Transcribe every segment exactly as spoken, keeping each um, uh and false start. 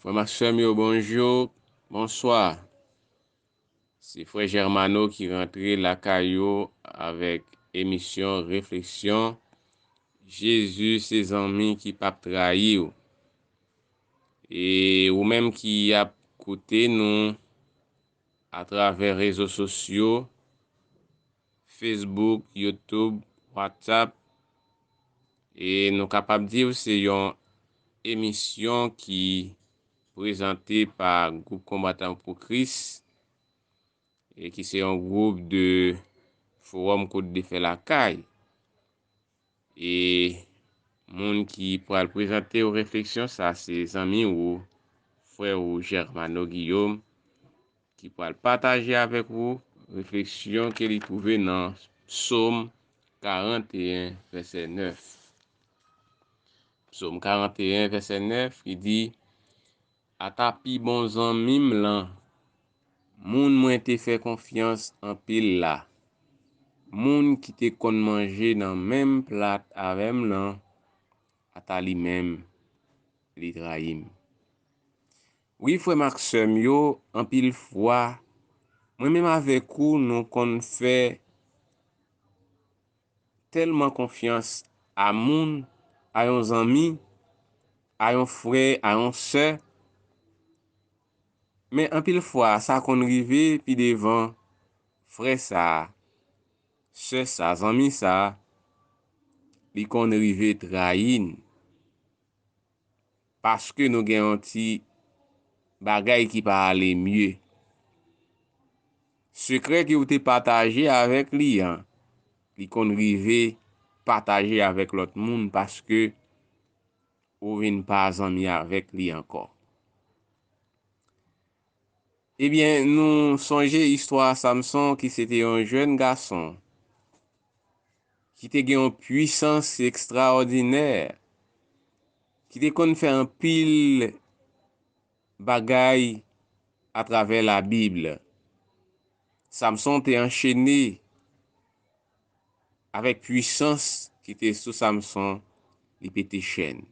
Frè m ak sè m yo, bonjou, bonswa. Se frè Germano ki rantre lakay ou avèk emisyon Refleksyon, Jezi se zanmi ki p ap trayi w. E ou menm ki ap koute nou atravè rezo sosyo, Facebook, YouTube, WhatsApp, e nou kapab di w se yon emisyon ki prezante pa Gwoup Konbatan pou Kris, e ki se yon gwoup de fowòm kote de fè lakay. E moun ki pral prezante w refleksyon sa, se zanmi w, frè w Germano Guillaume, ki pral pataje avèk ou refleksyon ke li twouve nan Psòm karant e en, vèsè nèf. Psòm karant e en, vèsè nèf, ki di, ata pi bon zanmi m lan, moun mwen te fè konfyans anpil la, moun ki te konn manje nan menm plat avè m lan, ata li menm, li trayi m. Wi, frè m ak sè m yo, anpil fwa, mwen menm avèk ou, nou konn fè tèlman konfyans a moun, a yon zanmi, a yon frè, a yon sè. Men anpil fwa, sa konn rive pi devan, frè sa, sè sa, zanmi sa, li konn rive trayi n. Paske nou gen yon ti bagay ki pa ale mye. Sekrè ke w te pataje avèk li an, li konn rive pataje avèk lòt moun paske ou vin pa zanmi avèk li ankò. Ebyen, nou sonje istwa Samson ki se te yon jèn gason ki te gen yon pwisans ekstraòdinè, ki te konn fè anpil bagay atravè Labib. Samson te anchene avèk pwisans ki te sou Samson, li pete chèn.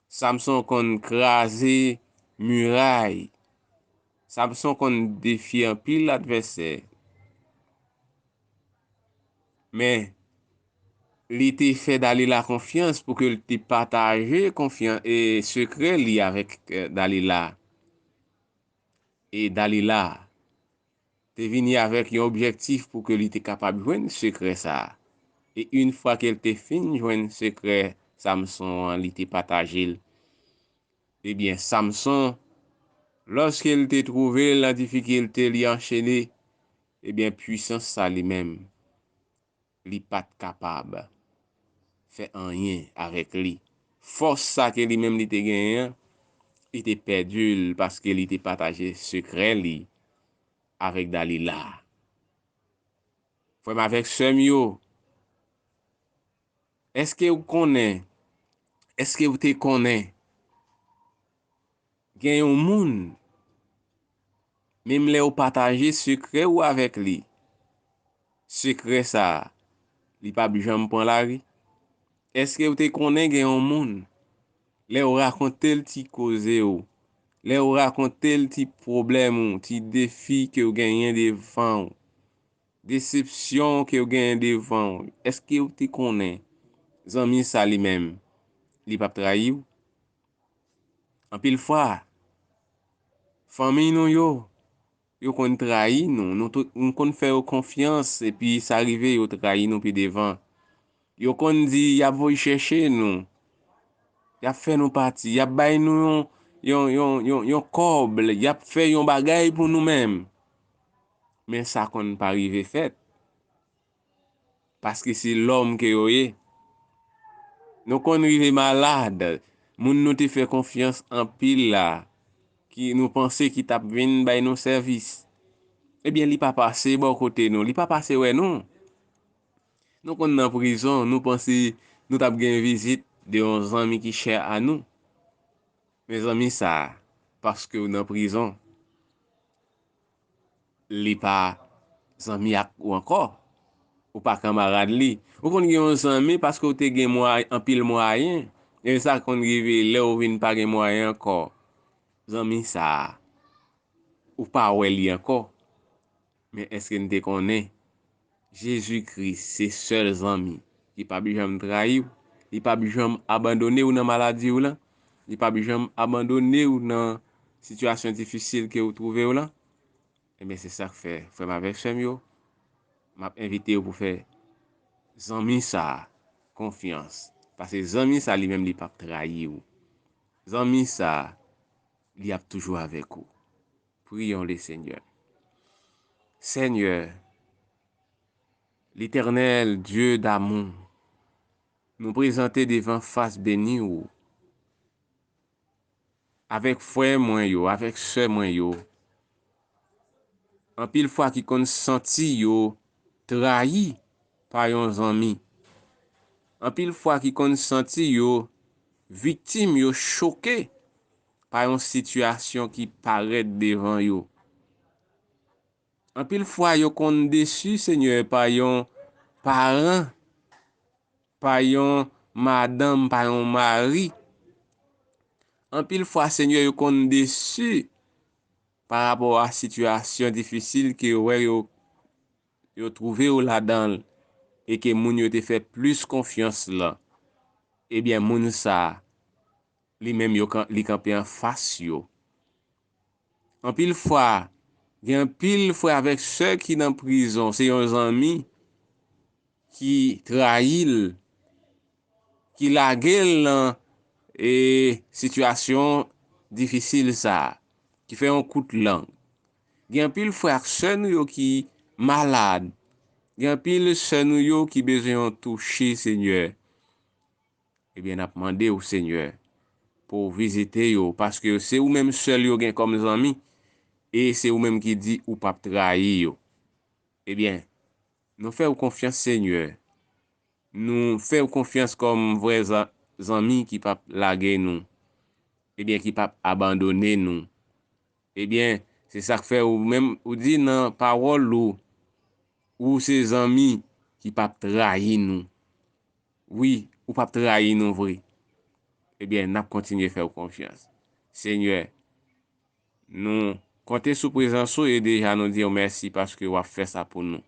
Samson konn kraze miray. Samson konn defye anpil advèsè. Men, li te fè Dalila konfyans pou ke l te pataje konfyan-, e sekrè li avèk, e, Dalila. E Dalila te vini avèk yon objektif pou ke li te kapab jwenn sekrè sa a. E yon fwa ke l te fin jwenn sekrè Samson an, li te pataje l. Ebyen, Samson, lòske l te twouve l nan difikilte, li anchene, ebyen, pwisans sa li menm, li pa t kapab fè anyen avèk li. Fòs sa ke li menm li te genyen an, li te pèdi l paske li te pataje sekrè li avèk Dalila. Frè m avèk sè m yo, èske w konnen, èske w te konnen gen yon moun, menm lè w pataje sekrè w avèk li, sekrè sa a, li p ap janm pran lari? Èske w te konnen gen yon moun, lè w rakonte l ti koze w, lè w rakonte l ti pwoblèm ou, ti defi ke w genyen devan w, desepsyon ke w genyen devan w, èske w te konnen zanmi sa li menm, li p ap trayi w? Anpil fwa, fanmi nou yo, yo konn trayi nou. Nou tout, nou konn fè yo konfyans, epi sa rive yo trayi nou pi devan. Yo konn di y ap voye chèche nou, y ap fè nou pati, y ap bay nou yon, yon, yon, yon, yon kòb, y ap fè yon bagay pou nou menm. Men sa konn pa rive fèt. Paske se lòm ke yo ye. Nou konn rive malad. Moun nou te fè konfyans anpil la, ki nou panse ki t ap vin bay nou sèvis, ebyen, li pa pase bò kote nou, li pa pase wè nou. Nou konn nan prizon, nou panse nou t ap gen vizit de yon zanmi ki chè a nou. Men zanmi sa, paske w nan prizon, li pa zanmi ak ou ankò. Ou pa kanmarad li. Ou konn gen yon zanmi paske w te gen mwa-, anpil mwayen. E sa konn rive lè w vin pa gen mwayen ankò. Zanmi sa a, ou pa wè li ankò. Men èske n te konnen Jezi Kris se sèl zanmi ki p ap janm trayi w? Li p ap janm abandone w nan maladi w lan? Li p ap janm abandone w nan sitiyasyon difisil ke w twouve w lan? Ebyen, se sa k fè, frè m avèk sè m yo, m ap envite w pou fè zanmi sa a konfyans. Paske zanmi sa a, li menm, li p ap trayi w. Zanmi sa a, li ap toujou avèk ou. Prions le Seigneur. Seigneur, l'Éternel Dieu d'amour, nou prezante devan fas beni ou avèk frè mwen yo, avèk sè mwen yo, anpil fwa ki konn santi yo trayi pa yon zanmi, anpil fwa ki konn santi yo viktim, yo choke pa yon sitiyasyon ki parèt devan yo. Anpil fwa yo konn desi, Senyè, pa yon paran, pa yon madanm, pa yon mari. Anpil fwa, Senyè, yo konn desi pa rapò a sitiyasyon difisil ke yo wè yo, yo twouve yo ladan l e ke moun yo te fè plis konfyans lan. Ebyen, moun sa a, li menm yo kan-, li kanpe anfas yo. Anpil fwa, gen anpil frè avèk sè ki nan prizon, se yon zanmi ki trayi l, ki lage l nan, e, sitiyasyon difisil sa a, ki fè yon kout lang. Gen anpil frè ak sè nou yo ki malad. Gen anpil sè nou yo ki bezwen yon touche, Senyè. Ebyen, n ap mande w, Senyè, pou w vizite yo, paske se ou menm sèl yo gen kòm zanmi, e se ou menm ki di ou p ap trayi yo. Ebyen, nou fè w konfyans, Senyè. Nou fè w konfyans kòm vrè za-, zanmi ki p ap lage nou, ebyen, ki p ap abandone nou. Ebyen, se sa k fè ou menm, ou di nan pawòl ou, ou se zanmi ki p ap trayi nou. Wi, ou p ap trayi nou vre. Ebyen, n ap kontinye fè w konfyans. Senyè, nou konte sou prezans ou e deja nou di w mèsi paske w ap fè sa pou nou.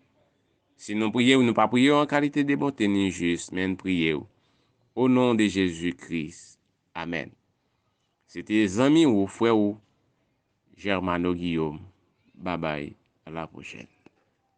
Si nou priye w, nou pa priye w an kalite de bonte ni jis, men n priye w. O non de Jezi Kris. Amèn. Se te zanmi ou, frè ou, Germano Guillaume. Babay, a la pwochèn.